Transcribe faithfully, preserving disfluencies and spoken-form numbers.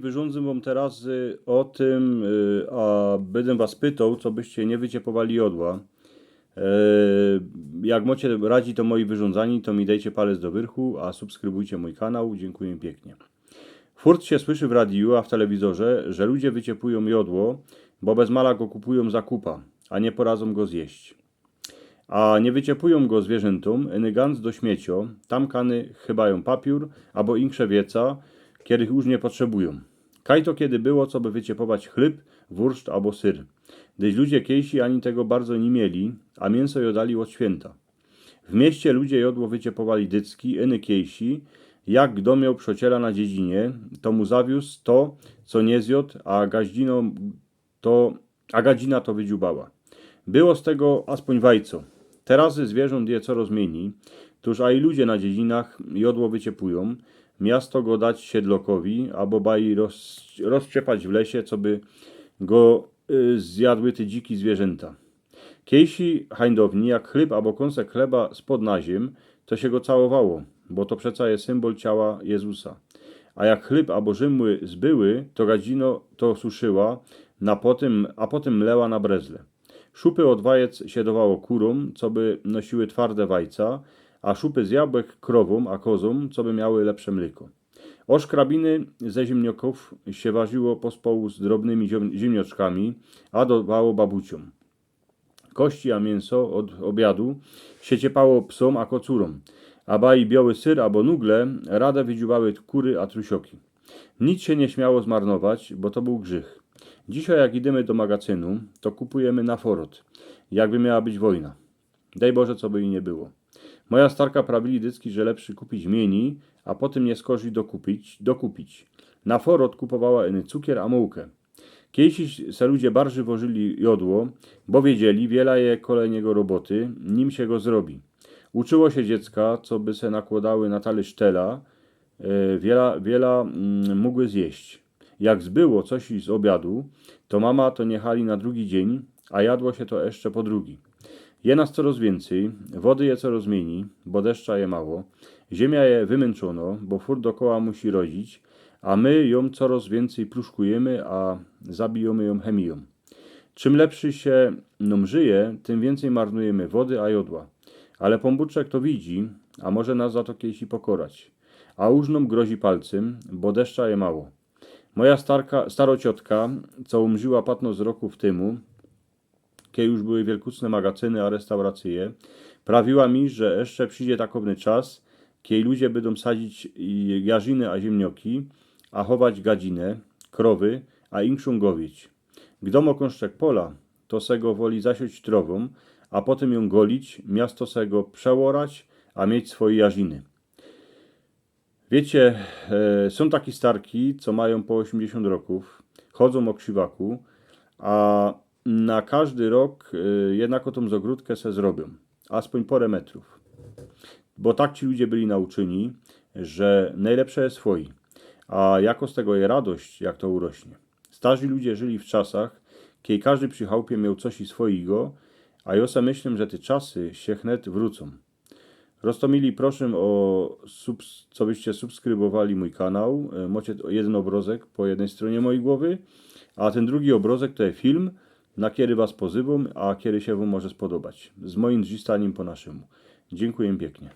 Wyrządzę wam teraz y, o tym, y, a będę was pytał, co byście nie wyciepowali jodła. E, Jak macie radzi to moje wyrządzanie, to mi dejcie palec do wyrchu, a subskrybujcie mój kanał. Dziękuję pięknie. Furt się słyszy w radiu, a w telewizorze, że ludzie wyciepują jodło, bo bez mala go kupują za kupa, a nie poradzą go zjeść. A nie wyciepują go zwierzętōm, yny gans do śmiecio, tam kany chybają papiór, abo insze wieca, kierych już nie potrzebują. Kaj to kiedy było, co by wyciepować chlyb, wurszt abo syr. Gdyż ludzie kiejsi ani tego bardzo nie mieli, a mięso jodali od święta. W mieście ludzie jodło wyciepowali dycki, yny kiejsi, jak kdo miał przociela na dziedzinie, to mu zawiózł to, co nie zjodł, a gaździno to, a gadzina to wydziubała. Było z tego aspoń wajco. Terazy zwierząt je coraz mniej, tuż a i ludzie na dziedzinach jodło wyciepują, miasto go dać siedlokowi, abo baji roz, rozciepać w lesie, co by go y, zjadły te dziki zwierzęta. Kiejsi hańdowni, jak chlyb abo kąsek chleba spadł na ziem, to się go całowało, bo to przeca je symbol ciała Jezusa. A jak chlyb abo rzymły zbyły, to gadzino to suszyła, na potem, a potem mleła na brezle. Szupy od wajec się dawało kurōm, co by nosiły twarde wajca, a szupy z jabłek krowōm a kozōm, co by miały lepsze mlyko. Oszkrabiny ze ziemniaków się warzyło pospołu z drobnymi ziemnioczkami, a dawało babuciōm. Kości a mięso od obiadu się ciepało psōm a kocurōm, a baji biały syr abo nugle rade wydziubały kury a trusioki. Nic się nie śmiało zmarnować, bo to był grzych. Dzisiej jak idymy do magazynu, to kupujemy na forot, jakby miała być wojna. Dej Boże, co by i nie było. Moja starka prawili dycki, że lepszy kupić mniej, a potem nie skorzij dokupić, dokupić. Na forot kupowała yny cukier a mułkę. Kiejsi se ludzie bardziej wożyli jodło, bo wiedzieli, wiela je kolejnego roboty, nim się go zrobi. Uczyło się dziecka, co by se nakładały na talerz tela, e, wiela, wiela mm, mogły zjeść. Jak zbyło coś z obiadu, to mama to niechali na drugi dzień, a jadło się to jeszcze po drugi. Je nas coraz więcej, wody je coraz mniej, bo deszcza je mało. Ziemia je wymęczona, bo furt dokoła musi rodzić, a my ją coraz więcej pluszkujemy, a zabijamy ją chemiją. Czym lepszy się nam żyje, tym więcej marnujemy wody a jodła. Ale Pōnbōczek to widzi, a może nas za to kiedyś i pokorać. A urzną grozi palcym, bo deszcza je mało. Moja starka, starociotka, co umrzyła patnōst roków temu, kiedy już były wielkuczne magazyny a restauracyje, prawiła mi, że jeszcze przyjdzie takowny czas, kiedy ludzie będą sadzić i jarziny a ziemnioki, a chować gadziny, krowy, a inkszą gowieć. Gdo mo kąszczek pola, to se go woli zasiać trową, a potem ją golić, miasto se go przeorać, a mieć swoje jarziny. Wiecie, e, są takie starki, co mają po osiemdziesiąt roków, chodzą o krzywaku, a na każdy rok e, jednako tą zogródkę se zrobią, aspoń parę metrów. Bo tak ci ludzie byli nauczyni, że najlepsze jest swoje, a jako z tego je radość, jak to urośnie. Starzy ludzie żyli w czasach, kiedy każdy przy chałupie miał coś i swojego, a ja se myślę, że te czasy się chnet wrócą. Roztomili, proszę o subs, co byście subskrybowali mój kanał. E, Macie jeden obrozek po jednej stronie mojej głowy, a ten drugi obrozek to jest film, na kiedy was pozywam, a kiedy się wam może spodobać. Z moim zdzistanim po naszemu. Dziękuję pięknie.